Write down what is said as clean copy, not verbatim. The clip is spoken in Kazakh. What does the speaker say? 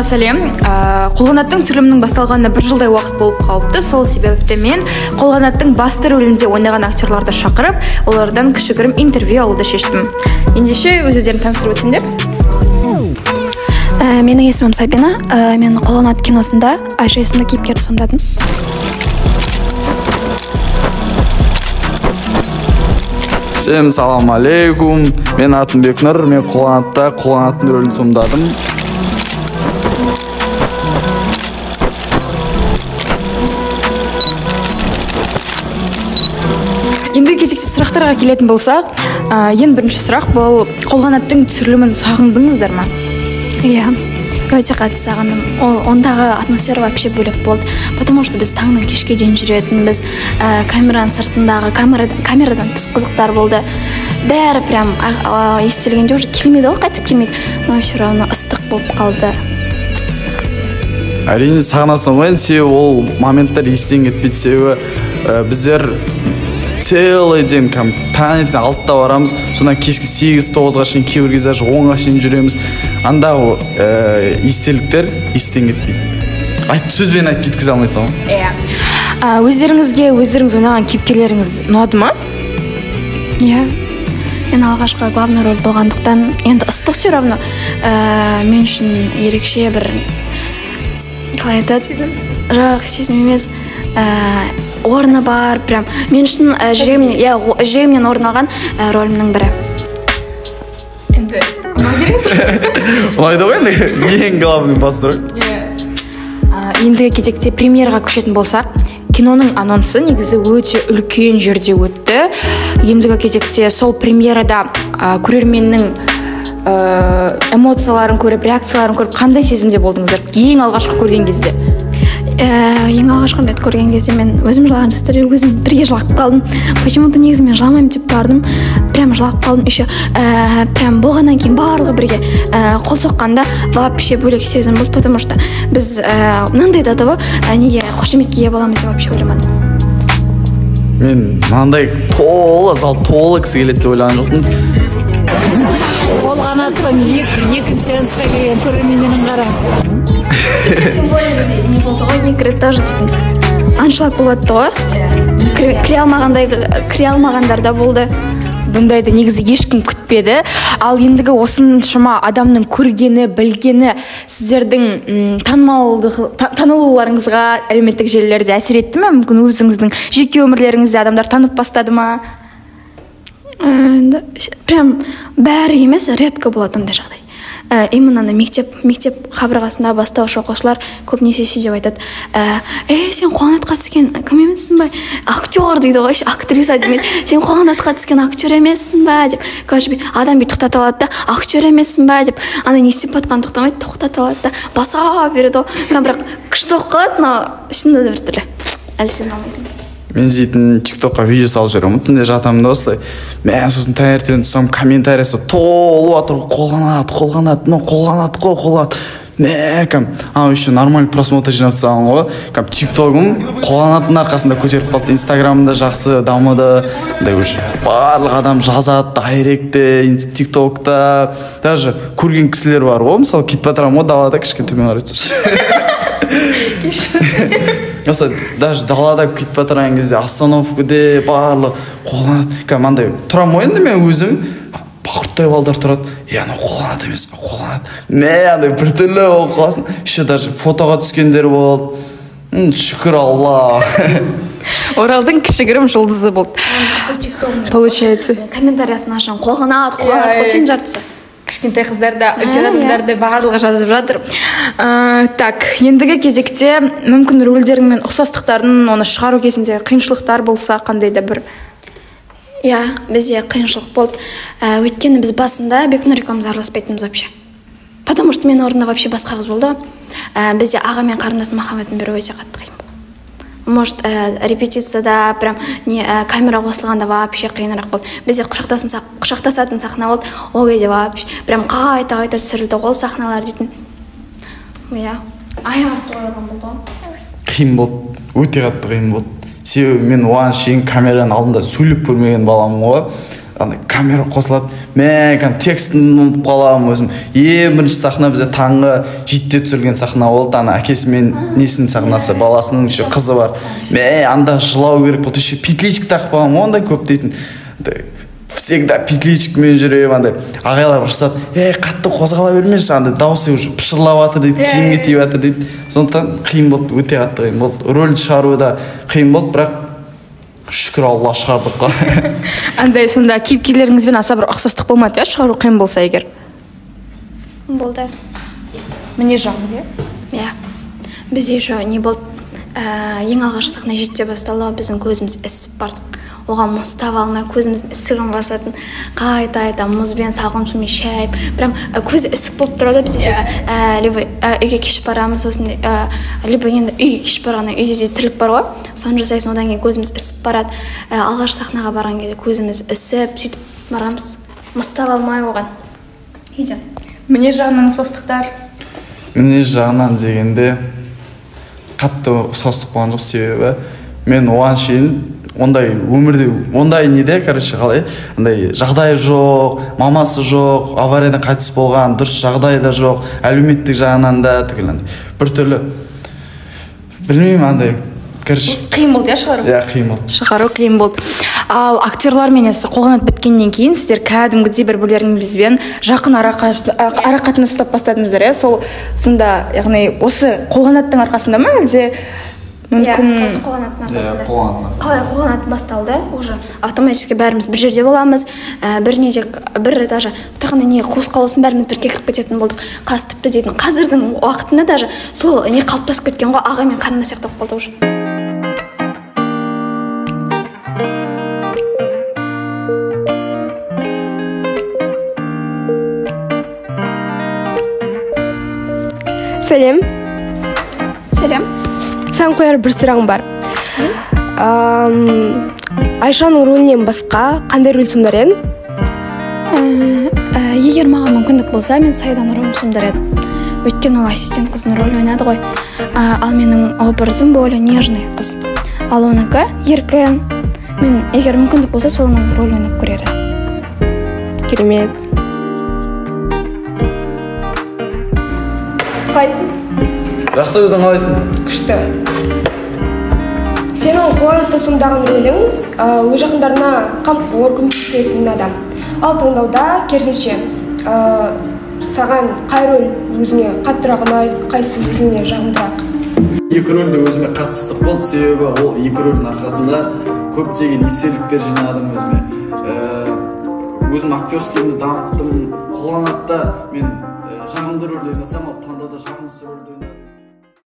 Сәлем. Қолғанаттың түсірілімінің басталғанына бір жылдай уақыт болып қалыпты. Сол себепті мен Қолғанаттың басты рөлінде ойнаған актерларды шақырып, олардан кішігірім интервью алуды шештім. Ендеше өз өздерін таныстырып өтсеңдер. Менің есімім Сабина. Мен Қолғанат киносында Айша есімді кейіпкерді сомдадым. Всем салам алейкум. Мен атым Бекнұр. Мен Қолғанатта Қолғанаттың рөлін сомдадым. Енді кезекте сұрақтарға келетін болсақ, ең бірінші сұрақ бұл: Қолғанаттың түсірілімін сағындыңыздар ма? Иә, өте қатты сағындым. Ол ондағы атмосфера вообще бөлек болды, потому что біз таңнан кешке дейін жүретінбіз. Камераның сыртындағы камерадан тыс қызықтар болды. Бәрі прям естелгенде уже келмейді ғой, қайтып келмейді. Но все равно ыстық болып қалды. Әрине сағынасың ғой енді, себебі ол моменттер естен кетпейді. Себебі біздер целый день таңертең 6-да барамыз, содан кешкі 8-9-ға шейін, кейбір кезде даже 10-ға шейін жүреміз. Андағы естеліктер естен кетпейді. Сөзбен айтып жеткізе алмайсың ғой. Иә. Өздеріңізге өздеріңіз ойнаған кейіпкерлеріңіз ұнады ма? Иә. Мен алғашқы главный роль болғандықтан енді ыстық все равно мен үшін ерекше бір, қалай айтады? Жоқ, сезім емес. Орны бар, прям мен үшін жүрегімнен орын алған ролімнің бірі. Енді ұнайды ғой енді, ең главный басты роль. Ендігі кезекте премьераға көшетін болсақ, киноның анонсы негізі өте үлкен жерде өтті. Ендігі кезекте сол премьерада көрерменнің эмоцияларын көріп, реакцияларын көріп, қандай сезімде болдыңыздар ең алғашқы көрген кезде? Ең алғашқы рет көрген кезде мен өзім жылаған жастар, өзім бірге жылап қалдым. Почему-то негізі мен жыламаймын деп бардым, прям жылап қалдым. Еще прям болғаннан кейін барлығы бірге қол соққанда вообще бөлек сезім болды, потому что біз мынандай да того неге қошеметке ие боламыз деп вообще ойламадым. Мен мынандай толы зал, толы кісі келеді деп ойлаған жоқпын. Қолғанаттың екінші сеансқа келген көрерменнен қара. Тем более бізде не болды ғой, екі рет тоже дейтін аншлаг болып жатты ғой. Кіре алмағандар да болды. Бұндайды негізі ешкім күтпеді. Ал ендігі осыншама адамның көргені, білгені сіздердің танылуларыңызға әлеуметтік желілерде әсер етті ме? Мүмкін өзіңіздің жеке өмірлеріңізде адамдар танып бастады ма? Енді прям бәрі емес, редко болады ондай жағдай. Именно ана мектеп қабырғасында бастауыш оқушылар көбінесе сөйтіп айтады. Сен Қолғанатқа түскен кім емессің ба? Актер дейді ғой, актриса демейді. Сен Қолғанатқа түскен актер емессің ба деп. Короче, адам бүйтіп тоқтата алады да, актер емессің ба деп. Ана не істеп жатқанын тоқтамайды, тоқтата алады да, баса береді ғой. Бірақ күшті болып қалады, но шынында да біртүрлі. Әлі сене алмайсың. Мен дейтін тиктокқа видео салып жүремін, түнде жатамын да осылай. Мен сосын таңертең тұрсам, комментариясы толып жатыр, Қолғанат, Қолғанат, мынау Қолғанат қой, Қолғанат. Мә, кәм, анау еще нормальный просмотр жинап тастаған ғой. Кәм, тиктогым Қолғанаттың арқасында көтеріп қалды, инстаграмым да жақсы дамыды. Андай уже барлық адам жазады, дайректте, тиктокта, даже көрген кісілер бар ғой, мысалы кетіп жатырамын ғой далада, кішкене төмен қарай түсші. Осы даже далада кетіп жатырған кезде остановкаде барлық Қолғанат, кәдімгі андай тұрамын ғой енді мен өзім, бақырттай балдар тұрады, анау Қолғанат емес пе, Қолғанат, мә, андай біртүрлі болып қаласың. Еще даже фотоға түскендер болды. Шүкір Алла. Оралдың кішігірім жұлдызы болды. Получается. Комментариясын ашам, Қолғанат, Қолғанат, қой, тең жартысы. Кішкентай қыздар да, үлкен адамдар да барлығы жазып жатыр. Так, ендігі кезекте мүмкін рөлдеріңмен ұқсастықтарын, оны шығару кезінде қиыншылықтар болса, қандай да бір? Иә, бізде қиыншылық болды. Өйткені біз басында Бекнұр екеуміз араласпайтынбыз вообще. Потому что менің орнымда вообще басқа қыз болды. Бізде аға мен қарындасым махаббатын беру өте қатты қиын болды. Может, репетицияда прям не камера қосылғанда вообще қиынырақ болды. Бізде құшақтасатын сахна болды. Ол кезде вообще прям қайта-қайта түсірілді ол сахналар дейтін. Иә, аяқ асты қойылған болды ғой. Қиын болды, өте қатты қиын болды. Себебі мен оған шейін камераның алдында сөйлеп көрмеген баламын ғой. Андай камера қосылады, мә, кәдімгі текстін ұмытып қаламын өзім. Ең бірінші сахна бізде таңғы 7-де түсірілген сахна болды, ана әкесі мен несінің сахнасы, баласының еще қызы бар. Мә, анда жылау керек болды, еще петличка тағып қойғанмын, ондай көп дейтін. Всегда петличкамен жүремін, андай ағайлар ұрысады, ей, қатты қозғала бермеші, андай дауысы уже пышырлап жатыр дейді, киімге тиіп жатыр дейді. Сондықтан қиын болды, өте қатты қиын болды. Рөлді шығару да қиын болды, бірақ шүкір Алла шығардық қой. Андай сонда кейіпкерлеріңізбен аса бір ұқсастық болмады, иә, шығару қиын болса егер? Болды. Міне жағын, иә? Иә. Бізде еще не болды, ең алғашқы сахна 7-де басталды, біздің көзіміз ісіп бардық. Оған мұз таба алмай көзіміздің ісігін басатын, қайта-қайта мұзбен салқын сумен шайып, прям көзі ісік болып тұрады бізде. Либо үйге кеш барамыз, сосын либо енді үйге кеш барғаннан үйде де тірлік бар ғой, соны жасайсың, одан кейін көзіміз ісіп барады. Алғашқы сахнаға барған кезде көзіміз ісіп, сөйтіп барамыз, мұз таба алмай оған үйден. Мінез жағынан ұқсастықтар? Мінез жағынан дегенде қатты ұқсастық болған жоқ, себебі мен оған шейін ондай өмірде, ондай неде, короче, қалай, андай жағдайы жоқ, мамасы жоқ, авариядан қайтыс болған, дұрыс жағдайы да жоқ, әлеуметтік жағынан да түгел андай біртүрлі, білмеймін, андай, короче. Қиын болды, иә, шығару? Иә, қиын болды. Шығару қиын болды. Ал актерлармен осы қолғанат біткеннен кейін сіздер кәдімгідей бір-бірлеріңізбен жақын арақатынас ұстап бастадыңыздар, иә? Сол сонда, яғни осы қолғанаттың арқасында ма, әлде мүмкін? Иә, осы қолғанаттың арқасында. Қалай қолғанат басталды, уже автоматически бәріміз бір жерде боламыз, бір неде, бір даже тағына не қос қалсын, бәріміз бірге кіріп кететін болдық. Қас тіпті дейтін. Қазірдің уақытында даже сол не қалыптасып кеткен ғой, аға мен қарындас сияқты болып қалды уже. Сәлем. Сәлем. Саған қояр бір сұрағым бар. Айшаның рөлінен басқа қандай рөл сомдар едің? Егер маған мүмкіндік болса, мен Сайданың рөлін сомдар едім. Өйткені ол ассистент қыздың рөлін ойнады ғой. Ал менің образым более нежный қыз. Ал оныкі еркін. Мен егер мүмкіндік болса, соның рөлін ойнап көрер едім. Керемет. Қалайсың? Жақсы, өзің қалайсың? Күшті. Сенің қолғанатта сомдаған рөлің өз жақындарына қамқор, көмектесетін адам. Ал таңдауда керісінше, саған қай рөл өзіңе қаттырақ ұнайды, қайсысы өзіңе жағымдырақ? Екі рөл де өзіме қатты ыстық болды, себебі ол екі рөлдің арқасында көптеген естеліктер жинадым өзіме. Өзім актерскийімді дамыттым. Қолғанатта мен жағымды рөлді ойнасам, ал таңдауда жағымсыз рөлді ойнадым.